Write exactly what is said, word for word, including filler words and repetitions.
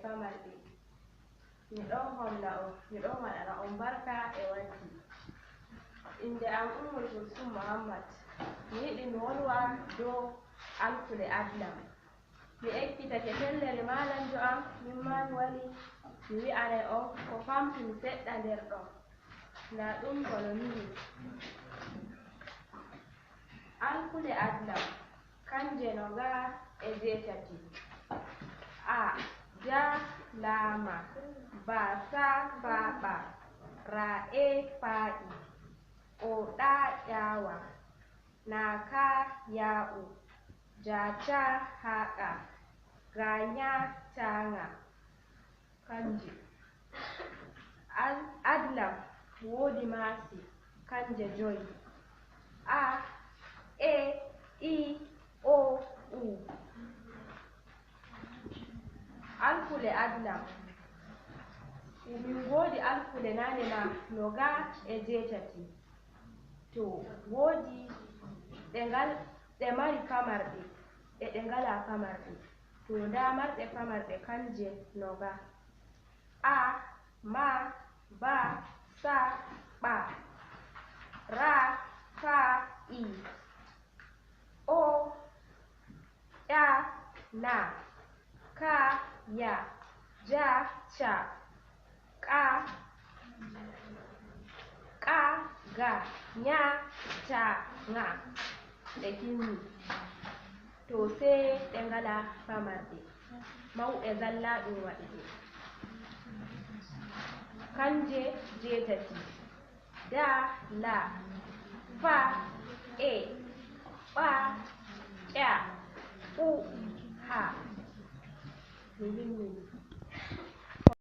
Pamarɗe. Mi ɗon homna on, mi ɗon waɗana on barka e walti. Innde am Ummul Kulsum Muhammad. Mi yiɗi mi wolwa dow alkule adlam. Mi ekkitake fellere maalanjo am, min maa mi wari mi wi'anay on ko famtumi seɗɗa nder ɗon. Ndaa ɗum bano nii. Alkule adlam, kanje noga e jeetati. A, ja, la, ma. Ba, sa, fa, ɓa. Ra, e, fa, i. O, ɗa, ƴa, wa. Na, ka, ya, u. Ja, ca, ha, qa. Ga, ɲa, ca, ŋa. Kanje. Al-, adlam woodi maasi, kanje joy. A, e, i, o, u. Alkule adlam. Min ngoodi alkule naane ma noga e jeetati. To woodi ɗe ngal, ɗe mari pamarɗe, e ɗe ngalaa pamarɗe. To ndaa marɗe pamarɗe kanje noga. A, ma, ba, sa, ɓa. Ra, fa, i. O, ƴa, na. Ka, ya. Ja, ca. Qa, qa, ga, ɲa, ca, ŋa. Ɗe timmi. To sey ɗe ngalaa pamarɗe. Mawɗe zalla ɗum waɗi ɗe. Kanje jeetati. Da, la, fa, e, ɓa, ƴa, u, ha. Mi himmini.